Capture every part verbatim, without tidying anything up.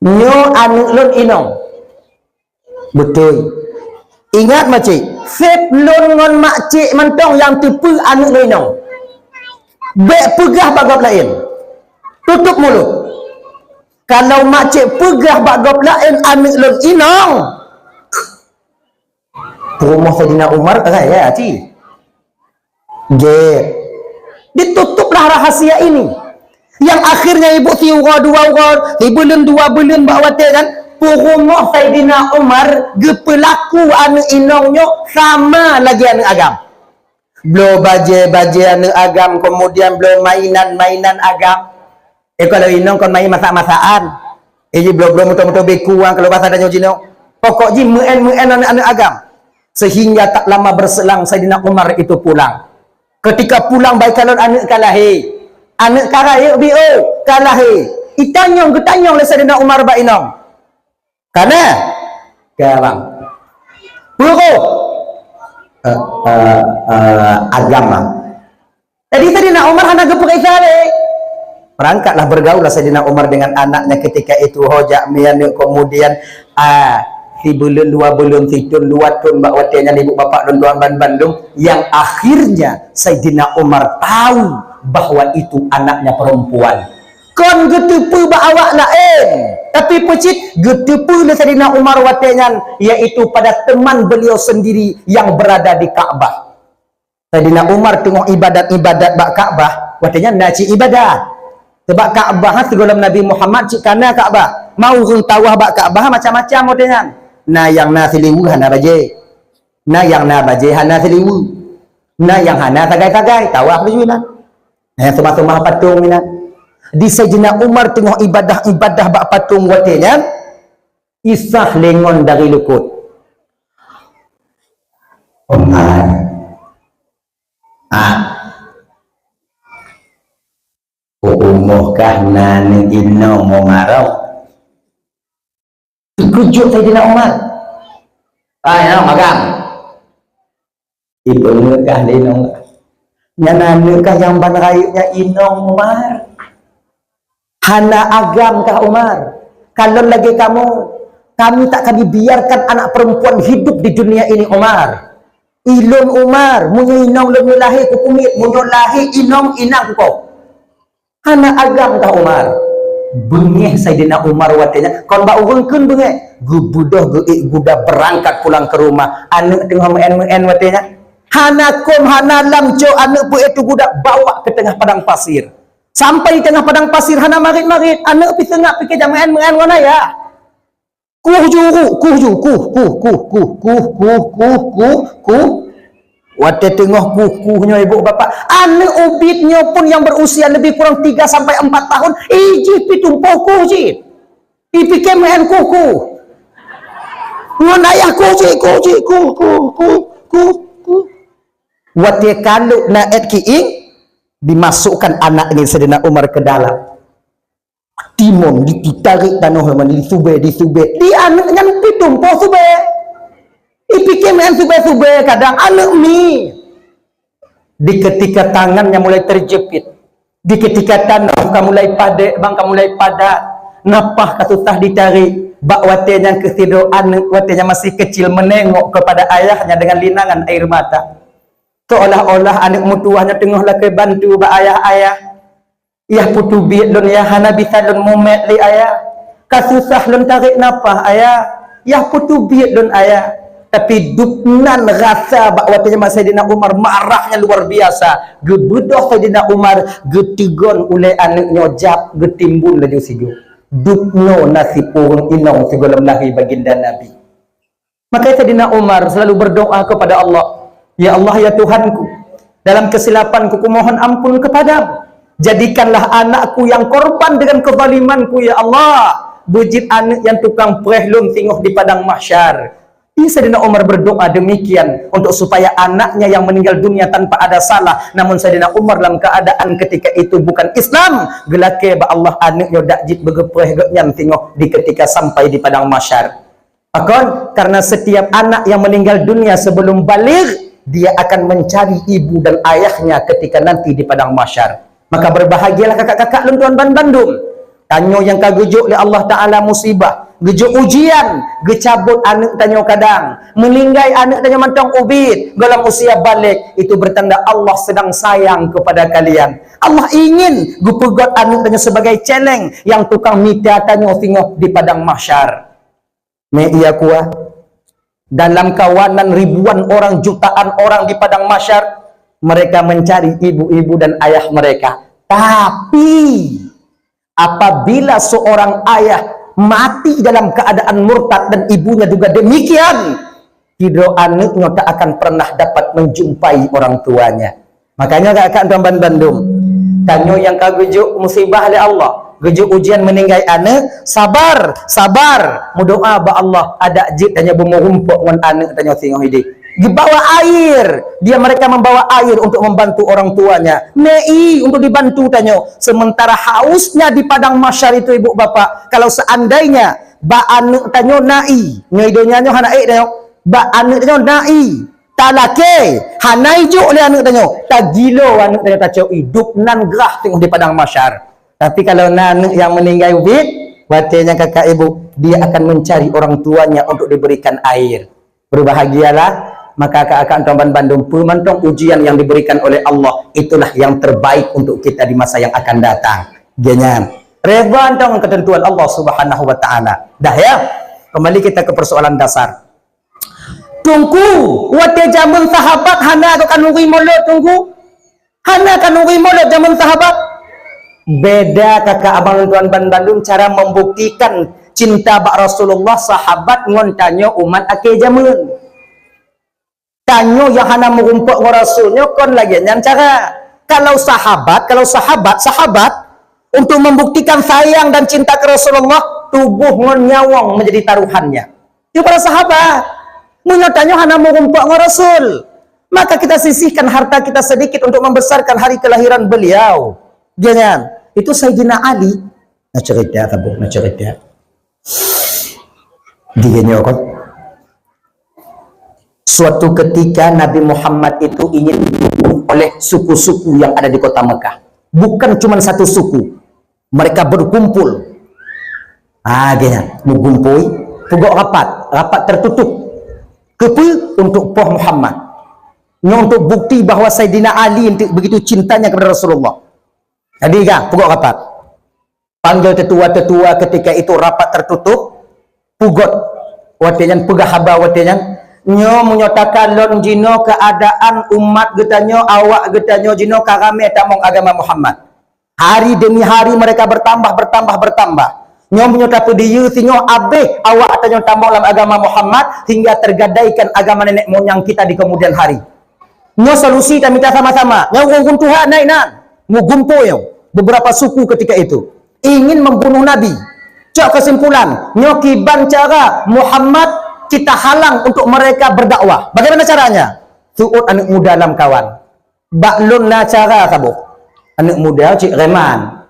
Nyoe aneuëk lôn inong. Beutôi. Ingat, makcik, seb lôn ngon makcik mantong nyang teupeue aneuëk lôn inong. Bék peugah bak gob laén. Tutup mulut. Kalau makcik peugah bak gob laén aneuëk lôn inong, peurumoh Saidina Umar rai, ya, ci. Gét. Ditutuplah rahasia ini. Yang akhirnya ibu siuroe dua uroe, ibu lôn dua buleuen bak watée nyan, peurumoh Saidina Umar geupeulaku aneuëk inong nyoe sama lagée aneuëk agam. Bloe bajée-bajée aneuëk agam, kemudian bloe mainan-mainan agam. Eh, kalau inong kon main masak-masakan. Eh, ji bloe-bloe moto-moto beku, ah, kalau bahasa tanyoe jinoe. Pokok ji meu'en-meu'en aneuëk-aneuëk agam. Sehingga tak lama berselang Saidina Umar itu pulang. Ketika pulang, bai kalon aneuëk ka lahé. Aneuëk ka rayeuk bio, ka lahé. Itanyong, geutanyong lé Saidina Umar bak inong. Kana? Ka bang. Peue? Eh, eh, eh, agama. Jadi Saidina Umar hana geupeuriksa lé. Berangkatlah, bergaullah Saidina Umar dengan anaknya ketika itu, ho jak meuaneuk, kemudian, ah, sibuleuen, dua buleuen, sithon, dua thon, bak watée nyan ibu bapak lôn tuan ban bandum, yang akhirnya Saidina Umar tahu bahwa itu anaknya perempuan. Kon geuteupeue bak awak laén, tapi peucit geuteupeue lé Saidina Umar watée nyan, yaitu pada teman beliau sendiri yang berada di Ka'bah. Saidina Umar teungoh ibadat-ibadat bak Ka'bah, watée nyan na cit ibadat. Sebab Ka'bah sigohlom Nabi Muhammad cit kana Ka'bah. Ma ureuëng tawaf bak Ka'bah macam-macam watée nyan. Na nyang na siliweue hana bajée. Na nyang na bajée hana siliweue. Na nyang hana sagai-sagai, tawaf laju inan. Na nyang seumah-seumah patong inan. Di Saidina Umar teungoh ibadah-ibadah bak patong watée nyan, Isa lengon dari lukot. Umar. Ah. Umoh kah na neuinong Umar? Teukeujot Saidina Umar. Ah, ya, magang. Ipeungeut kah lé inong? Nyan aneuëk kah nyang ban rayeuk nyan inong Umar? Hana agam kah Umar? Kalon lagée kamoe, kami tak kami biarkan anak perempuan hidup di dunia ini Umar. Ilôn Umar, meunyoe inong lôn nyoe lahé kukumiet, meunyoe lahé inong inang kukoh. Hana agam kah Umar? Beungéh Saidina Umar watée nyan, kon bak ureuëng kheun beungéh. Geubeudôh geuék guda beurangkat pulang keu rumah. Aneuëk teungoh meu'en-meu'en watée nyan. Hana kôm, hana lam cok aneuëk peuék teuguda bawa keu teungoh padang pasir. Sampai di teungoh padang pasir hana marit-marit, aneuëk pih seungab pike jameu'en meu'en ngon ayah. Kuh ju ru, kuh ju, kuh, kuh, kuh. Watée teungoh kuh-kuh nyoe ibu bapak, aneuëk ubit nyoe pun yang berusia lebih kurang tiga sampai empat tahun, ijih pih tumpôh kuh jih. Ipike meu'en kuh-kuh. Ngon ayah kuh jih, kuh jih, kuh, kuh, kuh, kuh, kuh. Watée kalok na ék kiéng, dimasukkan anak ngon Saidina Umar ke dalam. Timon ditarék tanoh lam, disubé, disubé. Di aneuëk nyan pih tumpôh subé. Ipike meu'en subé-subé, kadang aneuëk mi. Di ketika tangannya mulai terjepit, di ketika tanoh ka mulai padek, bang ka mulai padat, nafah ka susah ditarék, bak watée nyan keuh sidroe aneuëk watée nyan masih kecil menengok kepada ayahnya dengan linangan air mata. Seolah-olah aneuëk meutuwah nyoe teungoh lakée bantu bak ayah-ayah. Yah peuteubiet lôn, yah hana bisa lôn mumet lé ayah. Ka susah lôn tarék nafah ayah. Yah peuteubiet lôn ayah. Tapi dubnan rasa bak watée nyan Saidina Umar marah nyang luar biasa. Geubeudôh Saidina Umar, geuteugon ulée aneuëk nyoe, jak geutimbun laju sigoe. Dubnoe naseb ureuëng inong sigohlom lahé baginda Nabi. Maka Saidina Umar selalu berdoa kepada Allah, "Ya Allah, ya Tuhanku, dalam kesilapanku kumohon ampun kepadamu. Jadikanlah anakku yang korban dengan kezalimanku, ya Allah. Beujeuet aneuëk nyang tukang preh lôn singoh di padang mahsyar." Ini Saidina Umar berdoa demikian untuk supaya anaknya yang meninggal dunia tanpa ada salah. Namun Saidina Umar dalam keadaan ketika itu bukan Islam, geulakée bak Allah aneuëk nyoe dak jeuet beugeupreh gobnyan singoh di ketika sampai di padang mahsyar. Pakon? Karena setiap anak yang meninggal dunia sebelum baligh, dia akan mencari ibu dan ayahnya ketika nanti di padang mahsyar. Maka berbahagialah kakak-kakak lôn tuan ban bandum. Tanyoe nyang ka geujok lé Allah Taala musibah, geujok ujian, geucabot aneuk tanyoe kadang, meuninggai aneuk tanyoe mantong ubit, gohlom usia baligh, itu bertanda Allah sedang sayang kepada kalian. Allah ingin geupeugét aneuk tanyoe sebagai celeng nyang tukang mita tanyoe singoh di padang mahsyar. Mé ia kuah. Dalam kawanan ribuan orang, jutaan orang di padang mahsyar, mereka mencari ibu-ibu dan ayah mereka. Tapi, apabila seorang ayah mati dalam keadaan murtad dan ibunya juga demikian, kira aneuk nyoe tak akan pernah dapat menjumpai orang tuanya. Makanya kakak tuan ban bandum, tanyoe nyang ka geujok musibah lé Allah, geujok ujian meuninggai aneuk, sabar, sabar, meudoa bak Allah, adak jeuet tanyoe beumeurumpok ngon aneuk tanyoe singoh idéh. Dibawa air, dia mereka membawa air untuk membantu orang tuanya. Mé ié untuk dibantu tanyoe. Sementara hausnya di padang mahsyar itu, ibu bapak, kalau seandainya bak aneuk tanyoe na ié, nyoe di donya nyoe hana ék tanyoe, bak aneuk tanyoe na ié, talakée, hana ijok lé aneuk tanyoe, tagilo aneuk tanyoe tacok ié, dub nan grah teungoh di padang mahsyar. Tapi kalau na aneuk nyang meuninggai ubit, watée nyan kakak ibu, dia akan mencari orang tuanya untuk diberikan air. Berbahagialah, maka kakak tuan ban bandum, peue mantong ujian yang diberikan oleh Allah, itulah yang terbaik untuk kita di masa yang akan datang. Geuhnyan, redha ngon ketentuan Allah Subhanahu wa Taala. Dah ya? Kembali kita ke persoalan dasar. Teungku, watée jameun sahabat hana kanduri mulod, Teungku? Hana kanduri mulod jameun sahabat? Beda kakak abang tuan ban bandum cara membuktikan cinta bak Rasulullah sahabat ngon tanyoe umat akhé jameun. Tanyoe nyang hana meurumpok ngon Rasul nyoe kon lagée nyan cara. Kalau sahabat, kalau sahabat, sahabat untuk membuktikan sayang dan cinta ke Rasulullah, tuboh ngon nyawöng menjadi taruhannya. Itu para sahabat. Meunyoe tanyoe hana meurumpok ngon Rasul, maka kita sisihkan harta kita sedikit untuk membesarkan hari kelahiran beliau. Geuhnyan, itu Sayyidina Ali. Na cerita saboh, na cerita. Dia nyoe kan. Suatu ketika Nabi Muhammad itu ingin dibunuh oleh suku-suku yang ada di kota Mekah. Bukan cuma satu suku. Mereka berkumpul. Ah, geuhnyan, meugumpôi, peugot rapat, rapat tertutup. Keupeue? Untuk poh Muhammad. Nyoe untuk bukti bahwa Saidina Ali itu begitu cintanya kepada Rasulullah. Jadi, kan, peugot rapat. Panggil tetua-tetua ketika itu rapat tertutup, peugot watée nyan, peugah haba watée nyan, "Nyoe meunyoe takalon jinoe keuadaan umat geutanyoe, awak geutanyoe jinoe ka ramé tamong agama Muhammad. Hari demi hari mereka bertambah, bertambah, bertambah. Nyoe meunyoe tapeudiyeu singoh abéh awak tanyoe tamong lam agama Muhammad hingga tergadaikan agama nenek moyang kita di kemudian hari." Nyoe solusi tamita sama-sama. Nyoe ureuëng tuha na inan. Meugumpôi nyoe beberapa suku ketika itu ingin membunuh Nabi. Cok kesimpulan, nyoe kiban cara Muhammad kita halang untuk mereka berdakwah. Bagaimana caranya? Seuôt aneuëk muda lam kawan. Bak lôn na cara saboh. Aneuëk muda cit reman.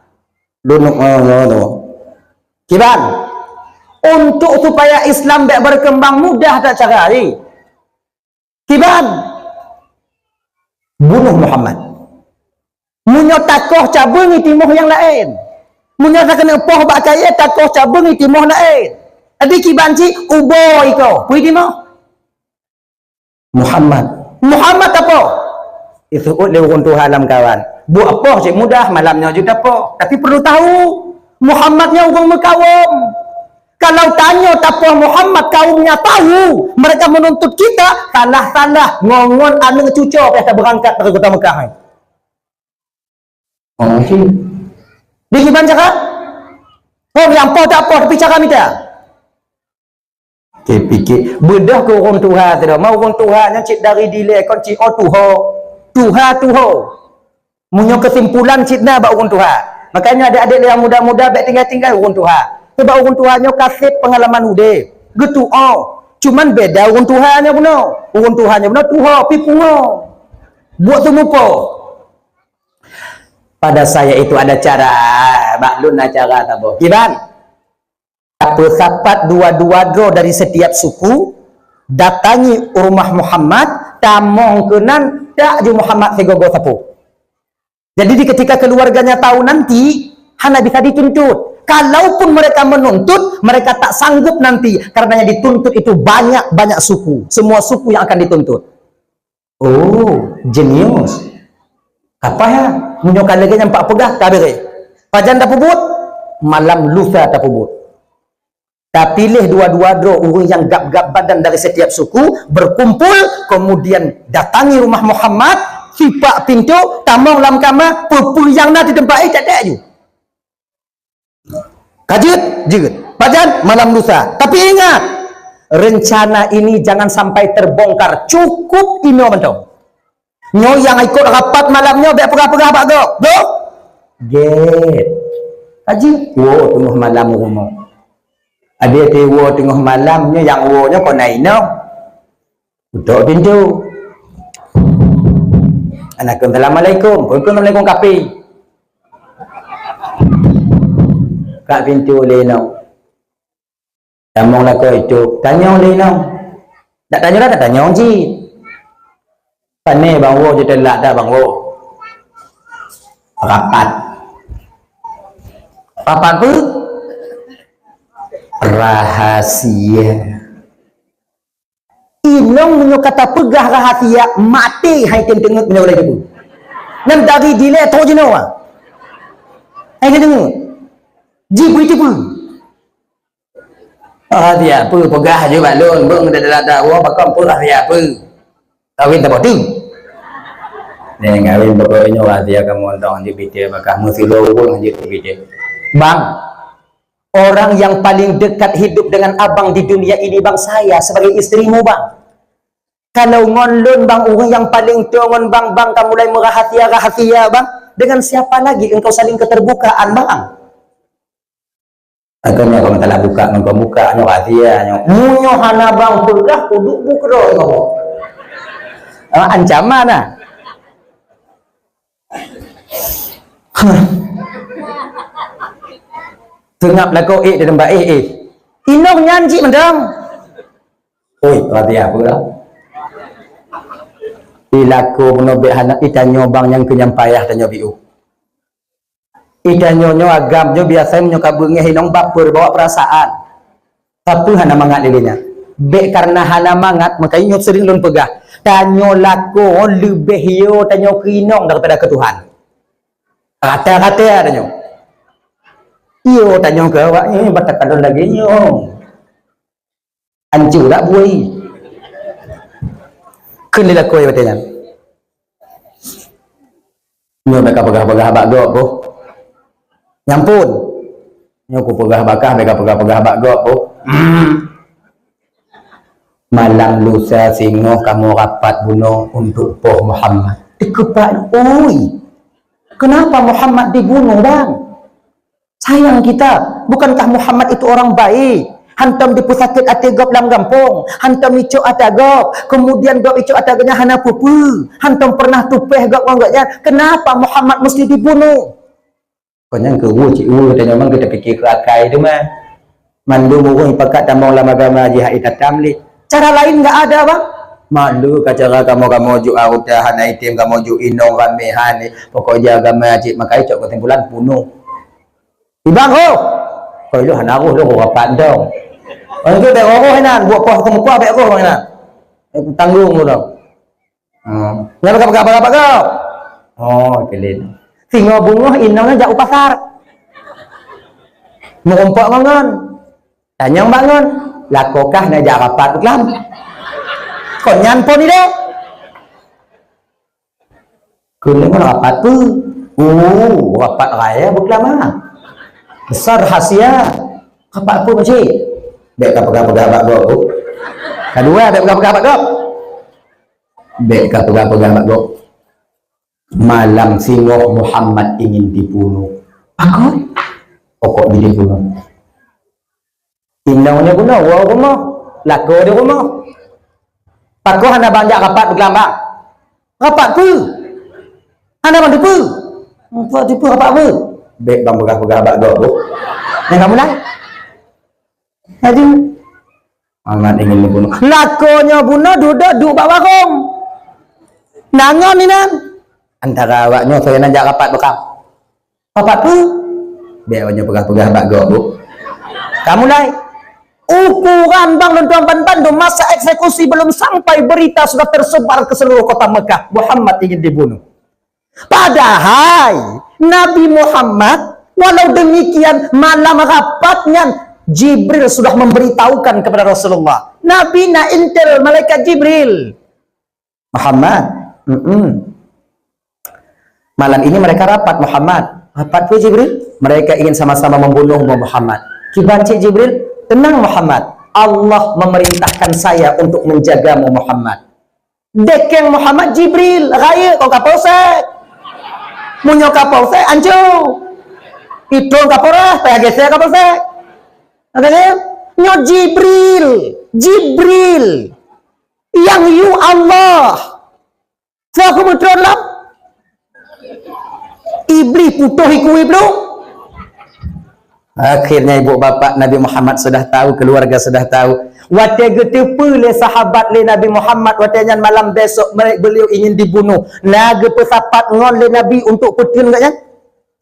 Lôn, oh, oh, oh. Kiban. Untuk supaya Islam bèk berkembang mudah tak cara ni. Kiban? Bunuh Muhammad. Meunyoe takoh cabeueng i timoh nyang laén. Meunyoe takeuneuk poh bak kayèe takoh cabeueng i timoh laén. Jadi kiban cit ubô iko, peue i timoh? Muhammad. Muhammad tapoh. Iseuôt lé ureuëng tuha lam kawan. Buet poh cit mudah, malam nyoe jeuet tapoh. Tapi perlu tahu, Muhammad nyoe ureuëng meukawöm. Kalau tanyoe tapoh Muhammad, kaumnya tahu, mereka menuntut kita, salah-salah, ngon-ngon aneuëk cucoe payah tabeurangkat dari kota Mekah. Oh, di kiban cara? Oh, nyang poh tak poh, tapi cara mita. Oke, pikir. Beudôh keu ureuëng tuha teuh. Ma ureuëng tuha nyan cit dari dilée kon cit, oh, tuho. Tuha, tuho. Meunyoe kesimpulan cit na bak ureuëng tuha. Makanya adik-adik yang muda-muda bèk tinggai-tinggai ureuëng tuha. Sebab ureuëng tuha nyoe kaseb pengalaman udeb. Geutuoh. Cuman beda ureuëng tuha nyoe bunoe. Ureuëng tuha nyoe bunoe tuho, pi pungo. Buet teumupo. Pada saya itu ada cara, bak lôn na cara saboh. Kiban? Tapeusapat dua-dua droe dari setiap suku, datangi rumah Muhammad, tamong keunan, dak ju Muhammad sigoe-goe sapeue. Jadi di ketika keluarganya tahu nanti, hana bisa dituntut. Kalaupun mereka menuntut, mereka tak sanggup nanti, karena yang dituntut itu banyak-banyak suku. Semua suku yang akan dituntut. Oh, jenius. Apa ya? Meunyoe ka lagèe nyan pat peugah, ka beureh. Pajan tapeubuet? Malam lusa tapeubuet. Tapiléh dua-dua droe ureueng nyang gab-gab badan dari setiap suku, berkumpul, kemudian datangi rumah Muhammad, sipak pintoe, tamong lam kama, peue-peue nyang na di teumpat, eh, cak-cak aju. Ka jeuet, jeuet. Pajan? Malam lusa. Tapi ingat, rencana ini jangan sampai terbongkar. Cukup inoe mantong. Nyoe nyang ikot rapat malam nyoe bèk peugah-peugah bak gob. Gob? Gèt. Ka jeuet. Woe teungoh malam u rumoh. Adak teuwoe teungoh malam nyoe, nyang woe nyoe kon na inong. Utok pintoe. Anakku, "Assalamualaikum." "Waalaikumsalam." Kape. Buka pintoe lé inong. Tamong lakoe itu, tanyong lé inong. Nak tanyong dah, tanyong cit. Pane bang woe, jiteulat dah bang woe. Rapat. Rapat peue? Rahasia. Inong meunyoe ka tapeugah rahasia, maté hai tem teungeut meunyoe lagèe tu. Nyan dari dilèe trok jinoe. Hai tem teungeut. Jibri tipu. Rahasia peue peugah aju bak lôn, beuh, dah, dah, dah, wah, pakon peue rahasia peue. Kawin taboh tu. Nyan kawin pokok nyoe rahasia kamoe dong, jeuet pike bakah meusiloe ureueng jeuet pike. Bang, orang yang paling dekat hidup dengan abang di dunia ini, bang, saya sebagai istrimu, bang. Kalau ngon lôn, bang, ureueng nyang paleng toe ngon bang, bang ka mulai meurahasia-rahasia, bang. Dengan siapa lagi engkau saling keterbukaan, bang? Atau nyoe kamoe talah buka ngon kamoe buka nyoe rahasia nyoe. Meunyoe hana bang peugah, kuduek bu keudroe kamoe. Ah, ancaman ah. Seungab lakoe ék di teumpat éh, éh. Inong nyan cit mantong. Oi, rahasia peue lah? Ilakoe bunoe bèk hana itanyoe bang nyang keu nyang payah tanyoe biôh. Itanyoe nyoe agam nyoe biasa nyoe ka beungèh inong baper bawa perasaan. Tapi hana mangat lé nyan. Bèk karena hana mangat, makajih nyoe sering lôn peugah. Tanyoe lakoe leubeh yo tanyoe keu inong daripada keu Tuhan. Rata-rata tanyoe. Yo tanyoe keu awak nyoe, batakadon lagèe nyoe. Ancu dak bui. Kheun lé lakoe watèe nyan. Nyoe bèk ka peugah-peugah bak gob boh. Nyampun. Nyoe kupeugah bak kah, bèk ka peugah-peugah bak gob boh. Hmm. Malam lusa singoh kamoe rapat bunoe untuk poh Muhammad. Dikeupak, oi. Kenapa Muhammad dibunuh, bang? Sayang kita, bukankah Muhammad itu orang baik? Hantom dipeusakét até gob lam gampông, hantom icok ata gob, kemudian gob icok ata gob nyan hana peue-peue, hantom pernah tupèh gob ngon gobnyan. Kenapa Muhammad mesti dibunuh? Kon nyan keu ureueng cit ureueng tanyoe memang kita pikir keu akai teuma. Mandum ureueng pakat tamong lam agama jih hak itatam lé. Cara lain enggak ada, bang. Malu ka cara kamoe-kamoe juk auta hana item, kamoe juk inong ramé hana. Pokok jih agama cit makai cok kesimpulan bunuh. Ibang ho. Koi lôn hana roh lôn rapat dong. Orang tu bèk roh inan, buat poh keumeukoh bèk roh inan. Eh, tanggung lôn dong. Hmm. Nyan ka peugah-peugah bak gob. Oh, keulen. Singoh beungoh inong jak u pasar. Meurumpok ngon ngon. Tanyong bak ngon. Lakoe kah na jak rapat beukelam. Kon nyan phon ilèe. Keulen ngon rapat peue? Oh, rapat raya beukelam ah. Besar rahasia. Rapat peue, makcik? Bèk ka peugah-peugah bak gob. Kadua, bèk peugah-peugah bak gob. Bèk ka peugah-peugah bak gob. Malam singoh Muhammad ingin dibunuh. Pakon? Pokok jih dibunuh. Inong nyoe bunoe, woe rumoh. Lakoe di rumoh. Pakon hana bang jak rapat beukeulambang? Rapat peue? Hana bang dipeue? Rapat dipeue, rapat peue? Bèk bang peugah-peugah bak gob, Bu. Nyang ka mulai. Laju. Amat ingin dibunuh. Lakoe nyoe bunoe dudoe duek bak warong. Na ngon inan. Antara awak nyoe soe nyang jak rapat bak kah? Rapat peue? Bèk awak nyoe peugah-peugah bak gob, Bu. Ka mulai. Ukuran bang lôn tuan bandum masa eksekusi belum sampai, berita sudah tersebar ke seluruh kota Mekah, Muhammad ingin dibunuh. Padahai Nabi Muhammad, walau demikian, malam rapat nyan Jibril sudah memberitahukan kepada Rasulullah. Nabi na intel malaikat Jibril. Muhammad, mm-mm. Malam ini mereka rapat, Muhammad. Rapat peue, Jibril? Mereka ingin sama-sama membunuhmu, Muhammad. Kiban cit, Jibril? Tenang, Muhammad. Allah memerintahkan saya untuk menjagamu, Muhammad. Dekeng Muhammad, Jibril, rayeuk kon Kapolsek. Meunyoe Kapolsek, anco. Itong Kapolres, payah geser Kapolsek. Makanya, nyoe Jibril, Jibril. Nyang yue Allah. Soe keuh meutrön lom? Iblih putôh iku Iblih. Akhirnya ibu bapak Nabi Muhammad sudah tahu, keluarga sudah tahu. Watèe geuteupeue lé sahabat lé Nabi Muhammad, watèe nyan malam besok mere-, beliau ingin dibunuh. Na geupeusapat ngon lé Nabi untuk peuteun gobnyan?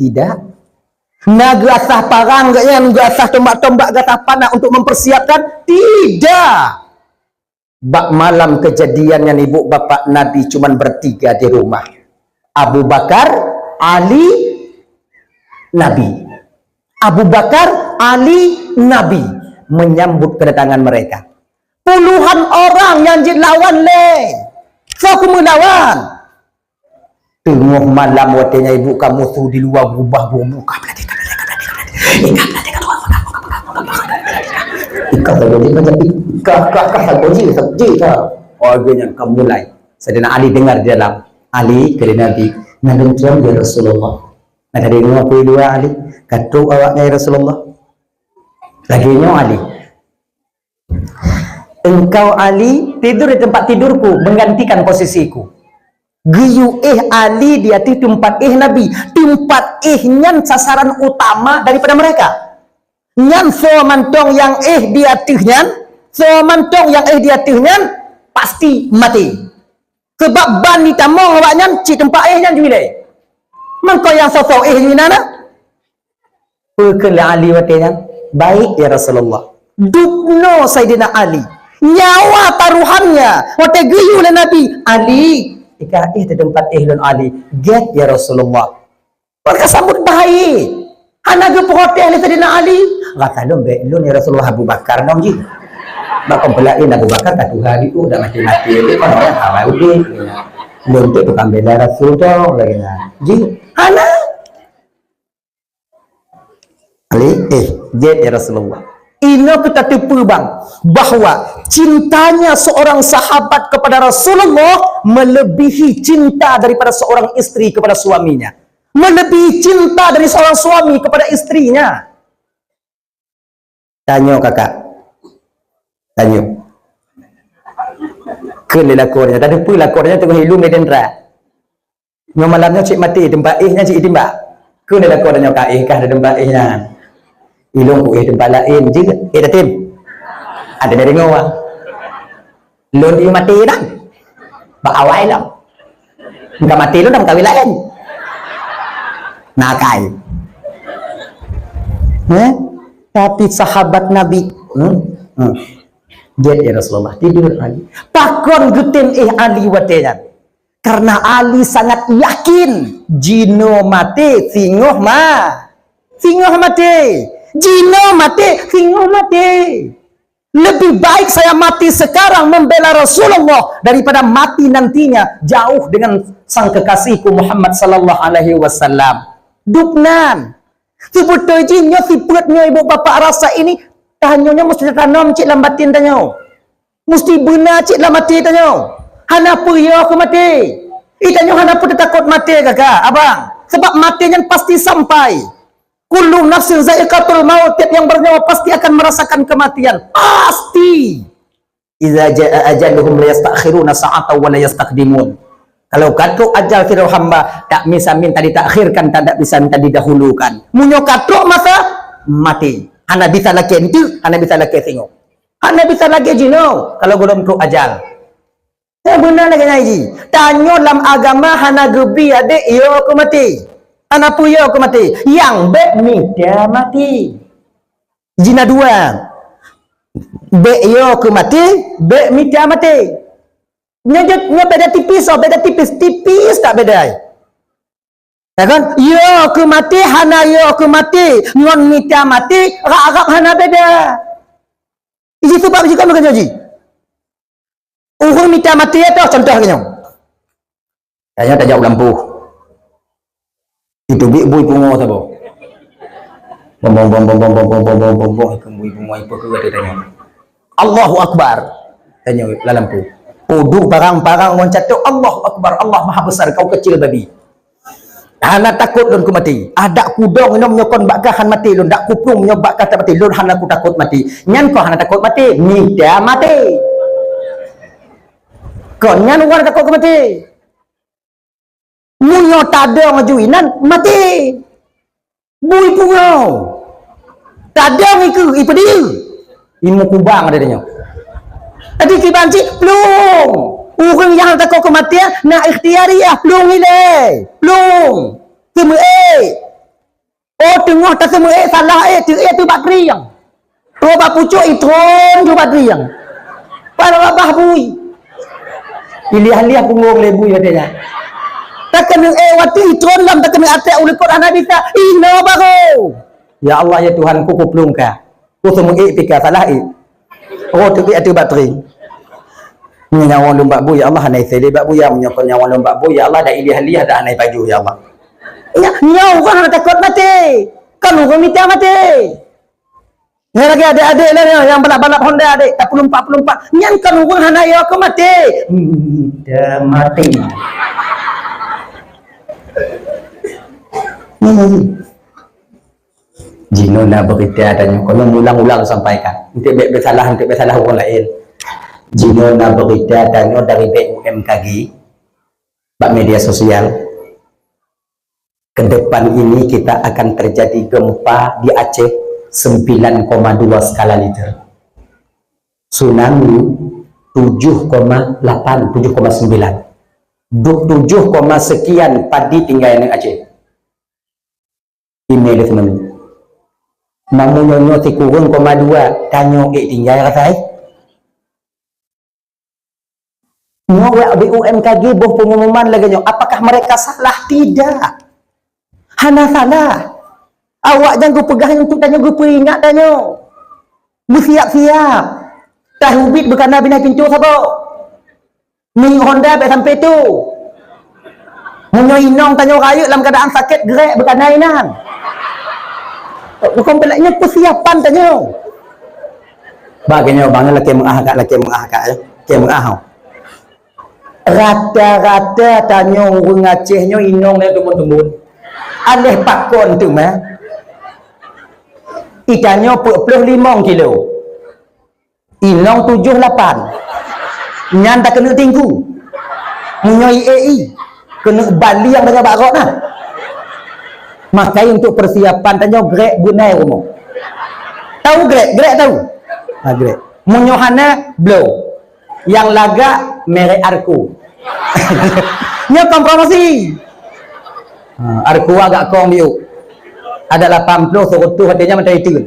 Tidak. Na geuasah parang gobnyan, geuasah tombak-tombak, geuasah panah untuk mempersiapkan? Tidak. Bak malam kejadian nyan ibu bapak Nabi cuman bertiga di rumah. Abu Bakar, Ali, Nabi. Abu Bakar, Ali, Nabi menyambut kedatangan mereka. Puluhan orang nyang jeuet lawan lé. Soe keuh meulawan? Teungoh malam watèe nyan ibu ka musoh di luwa berubah-berubah. Ikah sagoe jih macam ikah, kah, kah sagoe jih, sagoe jih kah. Oh, lagèe nyan ka mulai. Saidina Ali dengar di dalam. Ali, kheun Nabi, "Na lôn tuan, ya Rasulullah." Na ka deungoe peue di luwa, Ali? Ka trôk awaknyan, ya Rasulullah. Lagèe nyoe, Ali. Engkau, Ali, tidur di tempat tidurku, menggantikan posisiku. Geuyue éh Ali di ateueh teumpat éh Nabi. Teumpat éh nyan sasaran utama daripada mereka. Nyan soe mantong nyang éh di ateueh nyan, soe mantong nyang éh di ateueh nyan, pasti maté. Sebab ban jitamong awaknyan cit teumpat éh nyan jih lé. Mangko nyang soe-soe éh jih na, na? Peue kheun lé Ali watèe nyan? "Baik, ya Rasulullah." Dubnoe Saidina Ali. Nyawa taruhannya watèe geuyue lé Nabi, "Ali, ikah éh di teumpat éh lôn, Ali." "Gèt, ya Rasulullah." Maka sambut baik. Hana geuprotes lé Saidina Ali. "Rasa lôn bèk lôn, ya Rasulullah, Abu Bakar dong jih." Bak kon peulaén Abu Bakar ka tuha di u, dak maté-maté lé, kon orang awai udép. Lôn tu tukang bela Rasul dong lagèe nyan. Jih, hana. Ali, eh, gèt ya Rasulullah. Inoe keuh tateupeue bang, bahwa cintanya seorang sahabat kepada Rasulullah melebihi cinta daripada seorang istri kepada suaminya. Melebihi cinta dari seorang suami kepada istrinya. Tanyoe kakak. Tanyoe. Kheun lé lakoe nyan, tateupeue lakoe nyan teungoh ilôn lé dendra. Nyoe malam nyoe cit maté teumpat éh nyan cit itimbak. Kheun lé lakoe tanyoe ka éh kah di teumpat éh nyan. Ilôn ku éh teumpat laén jeuet, éh tatem. Ada dari ngowa. Lôn di maté dah. Bak awai lom. Engka maté lôn dah meukawen laén. Nakai. Eh? Tapi sahabat Nabi, hmm? Hmm. Gèt ya Rasulullah, tidur Ali. Pakon geutem éh Ali watèe nyan? Karena Ali sangat yakin, jinoe maté, singoh ma-, singoh maté. Jinoe maté, singoh maté. Lebih baik saya mati sekarang membela Rasulullah daripada mati nantinya jauh dengan sang kekasihku Muhammad sallallahu alaihi wasallam. Dubnan. Seubeutôi jih nyoe sifeuet nyoe ibu bapak rasa ini, tanyoe nyoe meusti tatanom cit lam batin tanyoe. Meusti beuna cit lam até tanyoe. Hana peue yo keu maté. Ih, tanyoe hana peue tatakot maté, kakak, abang. Sebab maté nyan pasti sampai. Kullu nafsin za'iqatul maut, tiap yang bernyawa pasti akan merasakan kematian. Pasti. Idza jaa ajaluhum la yasta'khiruna sa'atan wa la yastaqdimun. Kalau ka trok ajal sidroe hamba, tak bisa minta ditakhirkan, tak, tak bisa minta didahulukan. Meunyoe ka trok masa, maté. Hana bisa lakèe enteuk, hana bisa lakèe singoh. Hana bisa lagèe jinoe kalau gohlom trok ajal. Eh, beuna lagèe nyan jih. Tanyoe lam agama hana geubi adék yo keu maté. Hana peue yo keu maté. Nyang bèk mita maté. Jih na dua. Bèk yo keu maté, bèk mita maté. Nyoe jeuet, nyoe beda tipis, oh, beda tipis, tipis that beda. Ya kan? Yo keu maté, hana yo keu maté, ngon mita maté, rab-rab hana beda. Iji sebab jih kan bukan janji. Ureueng mita maté atau contoh lagèe nyoe. Tanya tajak u lampôh. Itu bui pungo saboh. Bom, bom, bom, ikheun bui pungo, ipe keu kata tanya. Allahu Akbar. Tanya lam lampôh. Peuduek parang-parang ngon catok, Allahu Akbar, Allah Maha Besar, kau kecil babi. Hana takot lôn keu maté. Adak kudong inong nyoe kon bak kah han maté lôn, dak kuplueng nyoe bak kah maté lôn, hana kutakot maté. Nyan kon hana takot maté, mita maté. Kon nyan ureueng takot keu maté. Meunyoe tadong aju inan, maté. Bui pungo. Tadong ikeue, ipeudeuh. Ilmu kubang ada nyoe. Jadi kiban cit, plueng. Ureueng nyang takot keu maté, na ikhtiariah, plueng ilèe. Plueng. Teumeuék. Oh, teungoh taseumeuék salah ék, teuék teuh bak trieng. Roh bak pucôk itron teuh bak trieng. Padahai babah bui. Iliah-liah punggong lé bui watèe nyan. Takeuneuk ék watèe itron lom takeuneuk até u likot hana bisa. Inoe barô. Ya Allah, ya Tuhanku, kuplueng ka. Kuseumeuék pih ka salah ék. Oh, teubiet ateueh bak trieng. Nyoe nyawöng lôn bak bui, ya Allah, hana isé lé bak bui, ya. Meunyoe kon nyawöng lôn bak bui, ya Allah, dak iliah-liah dak hana ipajoh, ya Allah. Nya, nyoe ureueng hana takot maté. Kon ureueng mita maté. Nyan lagèe adék-adék lah nyoe, nyang balap-balap Honda adék, tapeuleumpat-peuleumpat. Nyan kon ureueng hana yo keu maté. Mita maté. Hmm. Jinoe na beurita tanyoe, kon ulang-ulang sampaikan. Eunteuk bèk beusalah, eunteuk beusalah ureueng laén. Jinoe na beurita tanyoe dari B U M K G bak media sosial. Ke depan ini kita akan terjadi gempa di Aceh sembilan koma dua skala Richter. Tsunami tujuh koma lapan, tujuh koma sembilan. Dua puluh tujuh koma sekian padi tinggai ngon Aceh. Email di sinoe. Namun nyoe nyoe sikureueng koma dua, tanyoe ék tinggai rasai. Nyoe wak B U M K G boh pengumuman lagèe nyoe, apakah mereka salah? Tidak. Hana salah. Awak nyang geupeugah nyan untuk tanyoe geupeuingat tanyoe. Meusiap-siap. Tahi ubit beukana binai pintoe saboh. Minyeuk Honda bèk sampai tu. Meunyoe inong tanyoe rayeuk lam keuadaan sakét, grek beukana inan. Bukon peulak nyoe peusiapan tanyoe. Bah, keu nyoe bang, lakèe meu'ah kak, lakèe meu'ah kak, ya. Lakèe meu'ah, oh. Rata-rata tanyoe ureueng Aceh nyoe inong lé teumbon-teumbon. Aléh pakon teuma. Itanyoe peuet ploh limong kilo. Inong tujoh lapan. Nyan takeuneuk tinggu. Meunyoe i e i, keuneuk baliang tanyoe bak rot na. Makai untuk persiapan tanyoe grek beunai rumoh. Tahu grek? Grek tahu? Ha, grek. Meunyoe hana, bloe. Nyang lagak merek Arco. Nyoe kon promosi. Ha, Arco agak kong biuk. Ada lapan ploh, seratus, artinya macam itu.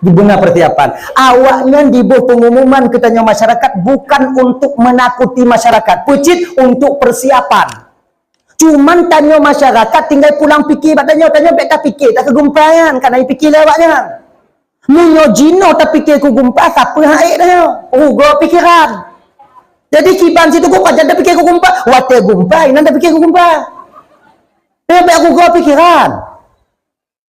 Guna persiapan. Awaknyan diboh pengumuman keu tanyoe masyarakat bukan untuk menakuti masyarakat, peucit untuk persiapan. Cuman tanyoe masyarakat tinggai pulang pikir bak tanyoe, tanyoe bèk tapikir, takeugumpayan, kana ipikir lé awaknyan. Meunyoe jinoe tapikir keu gumpa, sapeue hak ék tanyoe? Rugoe pikeran. Jadi kiban situ gumpa, jan tapikir keu gumpa, watèe gumpa, inan tapikir keu gumpa. Eh, bèk rugoe pikeran.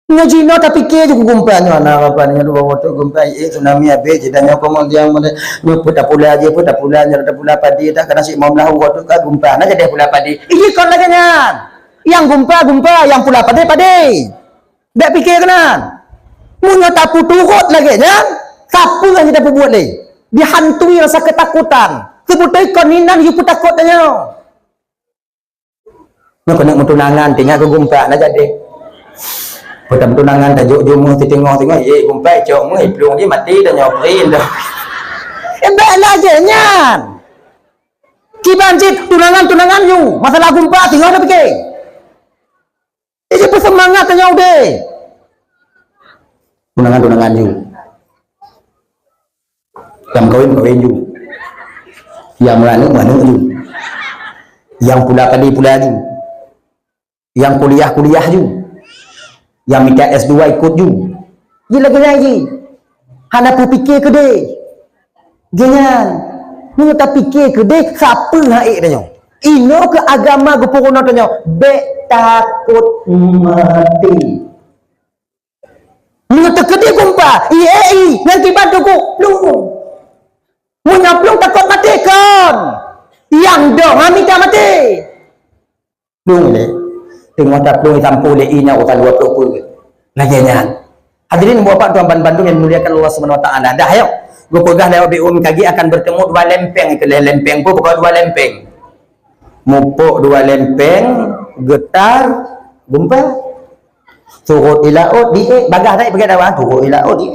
Nyoe jinoe tapike ju keu gumpa nyoe, na raban nyoe dua wotok gumpa, eh, tsunami abéh, jidah nyoe komo tiang model, nyoe peue tapula aja, peue tapula, nyoe tapula padi, tak kena si mau meulahu wotok ka gumpa, na jadi pula padi. Iji kon lagèe nyan. Nyang gumpa, gumpa, nyang pula padi, padi. Bèk pike keunan. Meunyoe tapeuturot lagèe nyan, sapeue nyang tapeubuet lé? Dihantui rasa ketakutan. Seubeutôi kon inan yue peutakot tanyoe. Nyoe keuneuk meutunangan, tinggai keu gumpa na jadi. Peue tameutunangan tajok jumeuh teuteungoh-teungoh, ye gumpa cok meuh, iplueng jih mati tanyoe peue dah. Eh, bèk lagèe nyan. Kiban cit tunangan-tunangan nyoe, masalah gumpa singoh tapike. Jadi peusemangat tanyoe udeh. Tunangan-tunangan nyoe. Nyang kawin-kawin ju. Nyang meuaneuk-meuaneuk ju. Nyang pula kadi pula ju. Nyang kuliah-kuliah ju. Nyang mita S dua ikot ju. Ji lagèe nyan ji. Hana peupike keudeh. Geuhnyan. Meunyoe tapike keudeh, sapeue hak ék tanyoe? Inoe keu agama geupeurunoe tanyoe, bèk takot maté. Meunyoe teukeudi gumpa, ié i, nyan kiban teungku, plueng. Meunyoe plueng takot maté kon. Nyang dong ha mita maté. Plueng lé. Teungoh taplueng tampôh lé i nyan uroe dua ploh peuet. Lagèe nyan. Hadirin bapak tuan ban bandum yang dimuliakan Allah Subhanahu wa taala. Dah yo. Geupeugah lé Abi Un kagi akan bertemu dua lempeng, itu lé lempeng pun pokok dua lempeng. Mupok dua lempeng, geutar, gumpa. Turot i laôt diék, bagah dai bagi dawa, turot i laôt diék.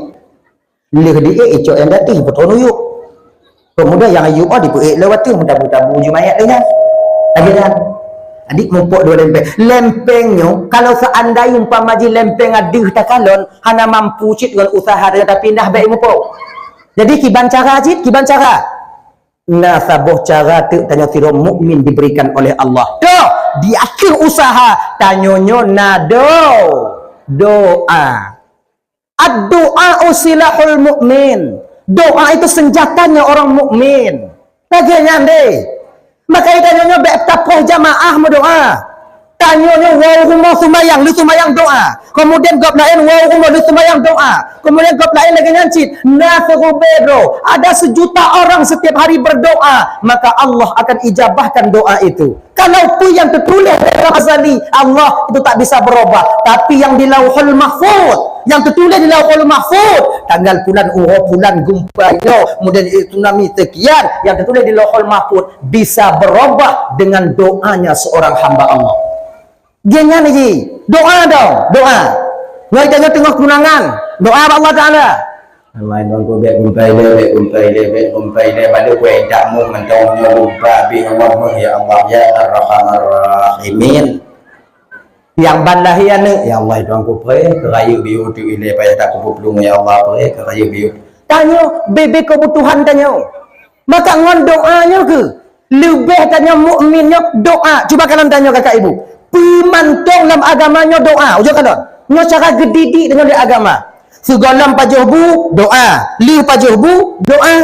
Lheueh diék icok nyang di ateueh, peutrôn u yup. Kemudian nyang yup oh dipeuék lé watèe meutabu-tabu ujeue manyét lé nyan. Lagèe nyan. Adik mupok dua lempeng. Lempeng nyoe, kalau seandai umpama jih lempeng adeuh takalon, hana mampu cit ngon usaha tanyoe tapindah bèk mupok. Jadi kiban cara cit, kiban cara. Na saboh cara teuk tanyoe sidroe mukmin diberikan oleh Allah. Toh, di akhir usaha tanyoe nyoe na do-, doa. Ad-du'a silahul mu'min. Doa itu senjatanya orang mukmin. Lagèe nyan deh. Maka tanyoe nyoe bèk tapoh jamaah meudoa. Tanyoe nyoe woe u rumoh sumbayang, lheueh sumbayang doa. Kemudian gob laén woe u rumoh lheueh sumbayang doa. Kemudian gob laén lagèe nyan cit, na siribèe droe. Ada sejuta orang setiap hari berdoa, maka Allah akan ijabahkan doa itu. Kalau peue nyang teutuléh dalam azali Allah, itu tak bisa berubah. Tapi nyang di Lauhul Mahfuz, nyang teutuléh di Lauhul Mahfuz, tanggal pulan uroe pulan gumpa nyoe, kemudian tsunami sekian, nyang teutuléh di Lauhul Mahfuz bisa berubah dengan doanya seorang hamba Allah. Geuhnyan ji, doa dong, doa. Nyoe tanyoe teungoh keunangan, doa bak Allah Taala. Amai Tuhanku, bèk gumpai lé, bèk gumpai lé, bèk gumpai lé. Balik kueh tak mu mantong nyoe gumpa, bèk nyoe mu, ya Allah, ya Arhamar Rahimin. Nyang ban lahé aneuk, ya Allah, Tuhanku, pré, keu rayeuk biu tu ilé payah tak kupeuplueng, ya Allah, pré, keu rayeuk biu. Tanyoe, bèk-bèk keubutuhan tanyoe. Maka ngon doa nyoe keuh, leubeh tanyoe mukmin nyoe doa. Cuba kalon tanyoe kakak ibu. Peue mantong lam agama nyoe doa. Ujoe kalon. Nyoe cara geudidik tanyoe di agama. Sigohlom pajoh bu, doa. Lheueh pajoh bu, doa.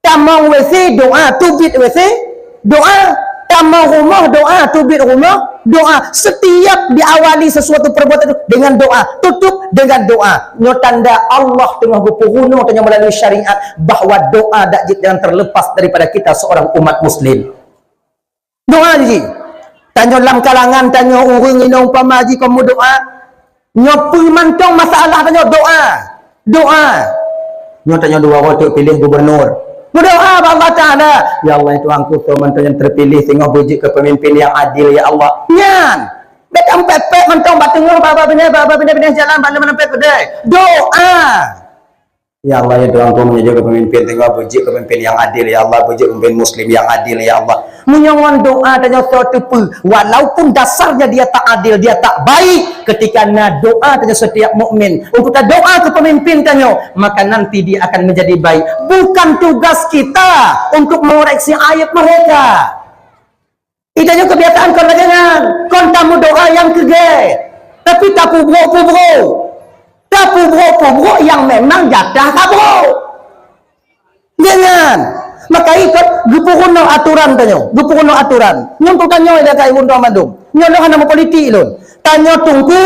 Tamong W C, doa. Teubiet W C, doa. Tamong rumoh, doa. Teubiet rumoh, doa. Setiap diawali sesuatu perbuatan itu dengan doa. Tutup dengan doa. Nyoe tanda Allah teungoh geupeurunoe tanyoe meulalu syariat bahwa doa dak jeuet jangan terlepas daripada kita seorang umat muslim. Doa ji. Tanyoe lam kalangan tanyoe ureueng inong umpama ji kon meudoa. Nyoe peue mantong masalah tanyoe doa. Doa. Nyoe tanyoe dua uroe teuk piléh gubernur. Meudoa bak Allah Taala, "Ya Allah, ya Tuhanku, soe mantong nyang teupiléh singoh beujeuet keu peumimpin nyang adil, ya Allah." Nyan. Bèk tampék-pék mantong bak teungoh, bak, bak binéh, bak, bak binéh-binéh jalan, bak leumoh tampék keudéh. Doa. "Ya Allah, ya Tuhanku, meunyoe jeuet keu peumimpin singoh beujeuet keu peumimpin nyang adil, ya Allah, beujeuet keu peumimpin muslim nyang adil, ya Allah." Meunyoe ngon doa tanyoe soe teupeue, walaupun dasarnya dia tak adil, dia tak baik, ketika na doa tanyoe setiap mukmin untuk tadoa keu peumimpin tanyoe, maka nanti dia akan menjadi baik. Bukan tugas kita untuk mengoreksi aib mereka. Tanyoe kebiasaan kon lagèe nyan, kon tameudoa nyang keugèt, tapi tapeubrok-peubrok. Tapeubrok-peubrok nyang memang jatah kabrok. Lagèe nyan. Maka ikot geupeurunoe atoran tanyoe, geupeurunoe atoran. Nyoe untuk tanyoe dak kai ureueng tuan mandum. Nyoe lôn hana meupolitik lôn. Tanyoe teungku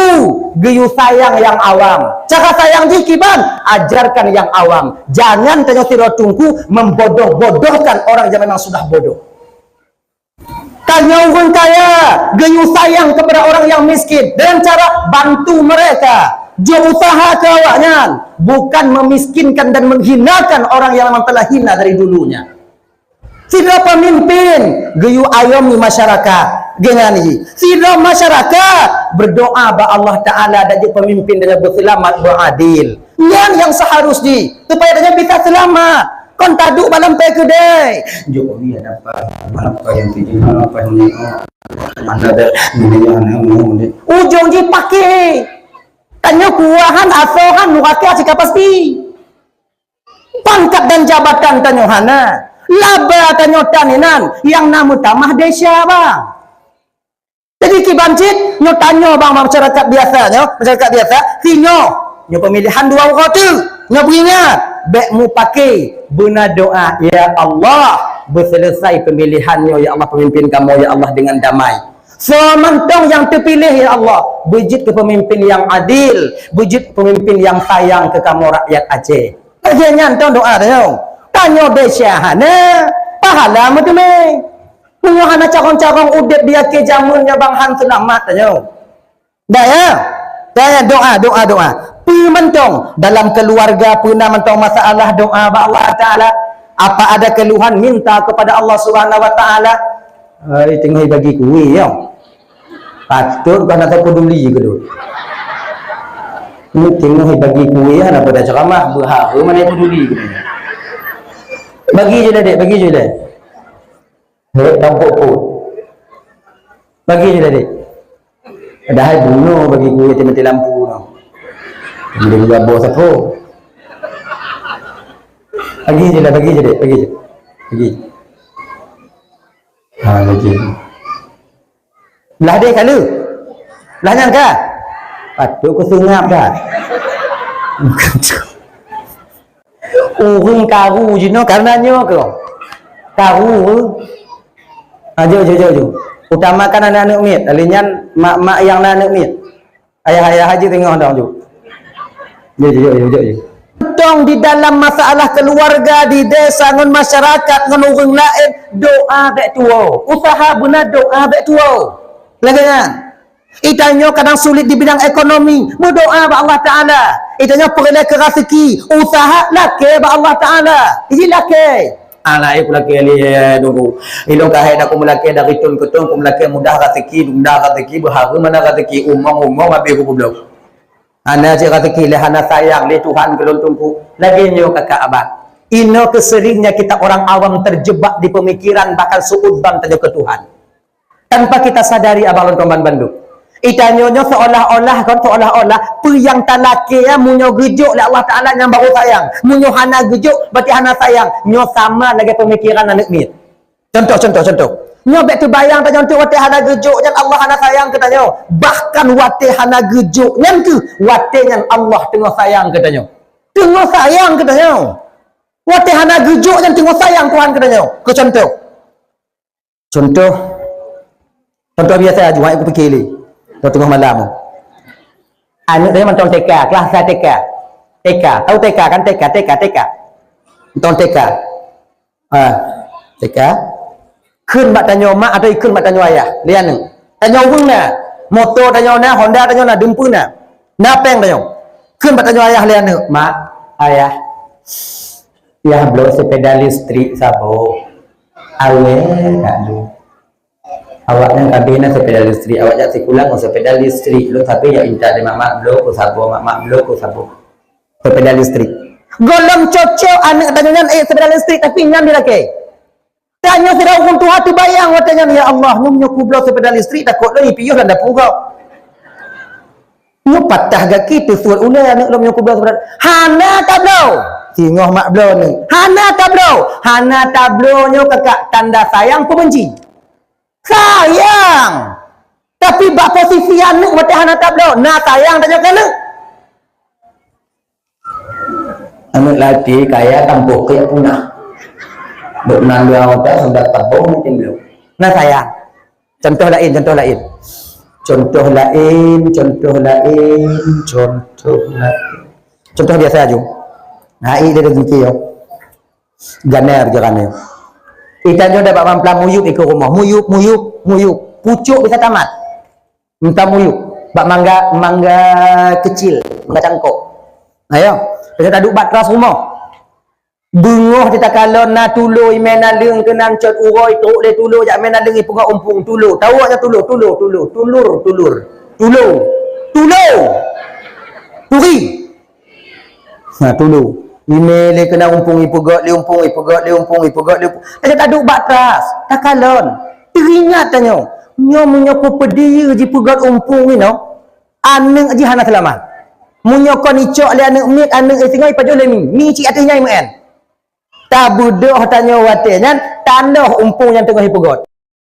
geuyue sayang nyang awam. Cara sayang jih kiban, ajarkan nyang awam. Jangan tanyoe sidroe teungku membodoh-bodohkan orang yang memang sudah bodoh. Tanyoe ureueng kaya geuyue sayang kepada orang yang miskin dengan cara bantu mereka, jok usaha keu awaknyan, bukan memiskinkan dan menghinakan orang yang memang telah hina dari dulunya. Sidroe pemimpin geuyue ayomi masyarakat, geuhnyan jih. Sidroe masyarakat berdoa bak Allah Taala dan jeuet pemimpin dan beuseulamat, beuadil. Nyan nyang seharus jih, supaya tanyoe bisa seulamat. Kon taduek bak lampée keudée. Jokowi ada apa? Apa yang tuju? Apa yang ni? Mana ada ni, yang ni, yang ni. Ujong jih paké. Tanyoe kuah han, asoe han, nuraka cit ka pasti. Pangkat dan jabatan tanyoe hana. Laba tanyoe tan inan, nyang na meutamah desya, bang. Jadi kiban cit, nyoe tanyoe bang, bang masyarakat biasa nyoe, masyarakat biasa, singoh nyoe pemilihan dua uroe teuk, nyoe beuingat, bék mupaké beuna doa, "Ya Allah, beuseuleusai pemilihan nyoe, ya Allah, pemimpin kamoe, ya Allah, dengan damai. Soe mantong nyang teupiléh, ya Allah, beujeuet keu pemimpin nyang adil, beujeuet pemimpin nyang sayang keu kamoe rakyat Aceh." Lagée nyan tong doa tanyoe. Tanyoe desya hana, pahala meuteumé. Meunyoe hana carông-carông udeb di akhé jameun nyoe bang han seulamat tanyoe. Dah ya? Dah ya, doa, doa, doa. Peue mantong dalam keuluwarga peue na mantong masalah, doa bak Allah Taala. Apa ada keluhan, minta kepada Allah Subhanahu Wa Taala. Hai, teungoh bagi kueh ya. Patut kah na peduli keu tu. Ni teungoh bagi kueh ya, na pada ceramah, beuhara mana peduli keu tu. Bagi je lah dek, bagi je lah. Hek tampuk pun. Bagi je lah dek. Padahai bunoe bagi kueh mati-mati lampu tu. Boleh juga bos aku. Bagi je lah, bagi je dek, bagi je. Bagi. Ha, bagi. Belah deh kali. Belah nyan ka? Patut ku seungap dah. Ureueng karu jinoe karena nyoe ke? Karu. Ha, jom, jom, jom, jom. Utamakan aneuk-aneuk miet. Lalu nyan mak-mak nyang na aneuk miet. Ayah-ayah haji tengok dong, jom. Jom, jom, jom, jom, jom. Tong di dalam masalah keluarga, di desa, ngon masyarakat, ngon ureueng laén, doa bék tuwoe. Usaha beuna doa bék tuwoe. Lagée nyan. Itanyoe kadang sulit di bidang ekonomi, meudoa bak Allah Taala. Itanyoe peureulée keu raseuki, usaha lakée bak Allah Taala. Iji lakée. Alah, eh, kulakée lé, eh, nunggu. Ilong kahai dah kumeulakée dari thon keu thon, kumeulakée mudah raseuki, mudah raseuki, beuhareuem mana raseuki, umong-umong habéh kupeubloe. Hana cit raseuki lé, hana sayang lé Tuhan keu lôn teungku. Lagée nyoe kakak abah. Inoe keuseringnya kita orang awam terjebak di pemikiran bahkan su'udzon tanyoe keu Tuhan. Tanpa kita sadari abah lôn teman bandum. Itanyoe nyoe seolah-olah kon, seolah-olah peue nyang talakée nyan meunyoe geujok lé Allah Taala nyan baru sayang. Meunyoe hana geujok berarti hana sayang. Nyoe sama lagée pemikiran aneuk miet. Contoh, contoh, contoh. Nyoe bék teubayang tanyoe tu watée hana geujok nyan Allah hana sayang keu tanyoe. Bahkan watée hana geujok nyan keuh watée nyan Allah teungoh sayang keu tanyoe. Teungoh sayang keu tanyoe. Watée hana geujok nyan teungoh sayang Tuhan keu tanyoe. Keu contoh. Contoh, contoh biasa aju, hai kupike lé. Teungoh malam. Aneuk dia mantong T K, kelas satu T K. T K, tahu T K kan? T K, T K, T K. Mantong T K. Ah, T K. Kheun bak tanyoe mak atau ikheun bak tanyoe ayah? Lé aneuk. Tanyoe ureueng na. Moto tanyoe na, Honda tanyoe na, dumpeue na. Na péng tanyoe. Kheun bak tanyoe ayah lé aneuk, "Mak, ayah, yah bloe sepeda listrik saboh." Awé, tak lu. Awaknyan ka abéh na sepeda listrik, awak jak sikula ngon sepeda listrik. Lôn sabe jak intat lé mak-mak bloe ku saboh, mak-mak bloe ku saboh. Sepeda listrik. Gohlom cocok aneuk tanyoe nyan, eh, sepeda listrik, tapi nyan dilakée. Tanyoe sidroe ureueng tuha teubayang watée nyan, "Ya Allah, nyoe meunyoe kubloe sepeda listrik, takot lôn ipiôh lam dapu gob." Nyoe patah gaki teusuet ulée aneuk lom nyoe kubloe sepeda. Hana tabloe. Singoh mak bloe ni. Hana tabloe. Hana tabloe nyoe kakak tanda sayang peubenci. Sayang. Tapi bak posisi aneuk watée hana tabloe, na sayang tanyoe keu aneuk. Aneuk laki kaya tampoh keu punah. Dok nan dua mata sudah tabong mungkin belum. Nah sayang. Contoh lain, contoh lain. Contoh lain, contoh lain, contoh lain. Contoh biasa aju. Nah, ini dia rezeki ya. Gana berjalan ya. Ikan jodoh bak mamplam muyup ikut rumah. Muyup, muyup, muyup. Pucuk bisa tamat. Entah muyup bak mangga, mangga kecil, mangga cangkok. Ayo, kita taduk bak teras rumah. Beungoh titakalon na tulo imé naleueng keunan cot uroe trok lé tulo jak mé naleueng ipeugah umpung tulo. Tawak nyan tulo, tulo, tulo, tulur, tulur. Tulo. Tulo. Turi. Nah, tulo. Imé lé keunan umpung ipeugöt, lé umpung ipeugöt, lé umpung ipeugöt, lé umpung. Taja taduek bak tras, takalon. Teuingat tanyoe, nyoe meunyoe kupeudiyeu jipeugöt umpung inoe, aneuëk jih hana seulamat. Meunyoe kon icok lé aneuëk miet, aneuëk singoh ipajoh lé mi, mi cit ateueh nyan imeu'en. Tabeudôh tanyoe watée nyan, tanoh umpung nyang teungoh ipeugöt.